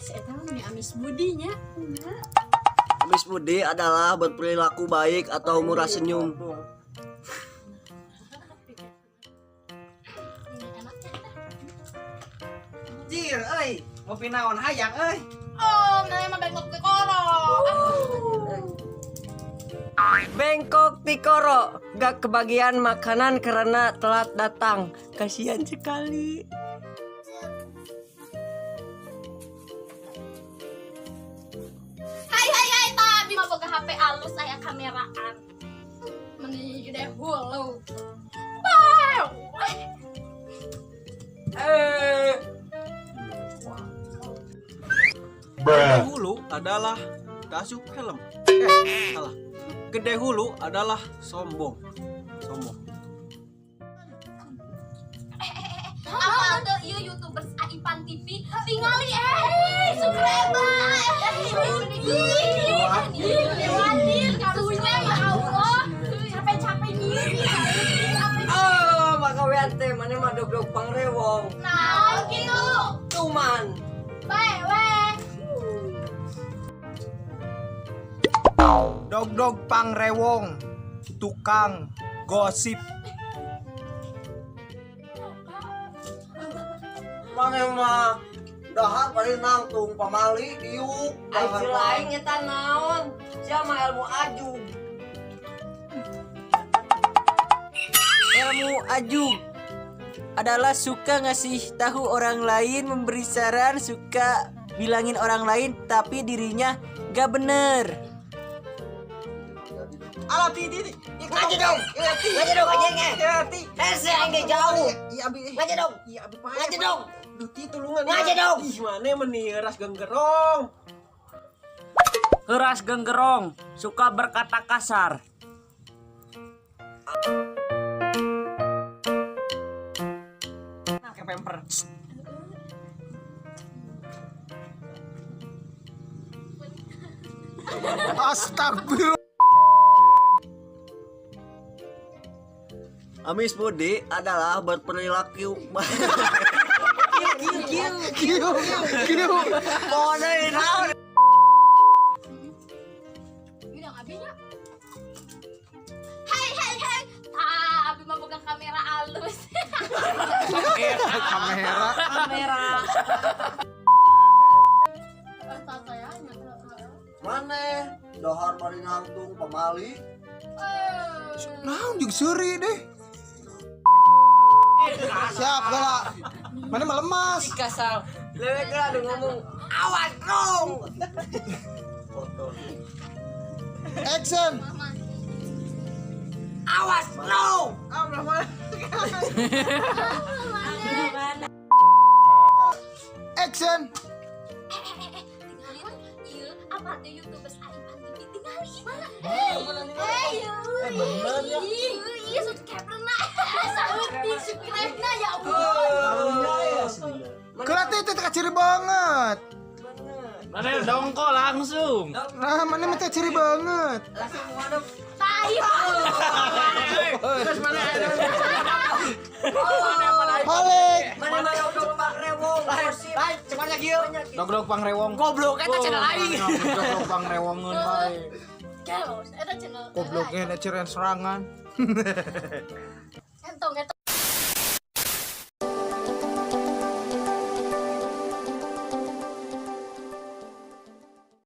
Si eta mah meni amis budinya. Amis budi adalah berperilaku baik atau murah senyum. Jir, euy, ngopi naon hayang euy. Oh, mana mah bengkok tikoro. Bengkok tikoro, gak kebagian makanan karena telat datang. Kasihan sekali. Hai hai hai, tapi mah boga HP alus aya kameraan. Meni gede hulu. Wow. Eh, Gede hulu adalah kasuk helm. Eh, salah. Gede hulu adalah sombong. Sombong. Apa tuh ieu YouTubers Aipan TV tingali subscribe. Karunya ya Allah. Capek-capek nyieun. Oh, maka teh mana mah dog-dog pangrewong. Nah, gitu. Tuman. Bae we. Dog-dog pangrewong, tukang gosip. Mana mah dahar paling nangtung pamali diuk. Ai lain eta naon? Sia mah ilmu ajug. Ilmu ajug adalah suka ngasih tahu orang lain, memberi saran, suka bilangin orang lain tapi dirinya gak bener. Alah ti ti ti. Ngaji dong. Ngaji dong anjing eh. Ti. Hese aing ge jauh. Iya abi. Ngaji dong. Iya abi pae. Ngaji dong. Duh ti tulungan. Ngaji dong. Ih mana meni ras genggerong. Keras genggerong, suka berkata kasar. Kayak pemper. Astagfirullah. Amis budi adalah berperilaku Kiu, kiu. Pokoknya naon. Udah abinya. Hai hai hai. Tah, abi mah boga kamera alus. Kamera. Kamera. Mana dahar paling nangtung pamali. Naon jeung seuri deh. Siap galak. Mana mah lemas. Kasal. Lewek lah udah ngomong awas dong. Action. Awas dong. Action. Tinggalin ieu apa tuh YouTubers Aipan TV tingali. Mana? Bener ya. Iya, subscribe-na. Saeutik subscribe-na ya Allah. Geura teh teh ciri banget. Mana dongko langsung. Nah, mana mah teh ciri banget. Langsung menghadap. Tai. Terus mana ada? Balik. Mana mah dog pangrewong. Gosip. Lain, cuman lagi yuk. Dog-dog pangrewong. Goblok eta channel aing. Dog-dog pangrewongeun bae. Galos, eta channel. Gobloknya ada cirian serangan.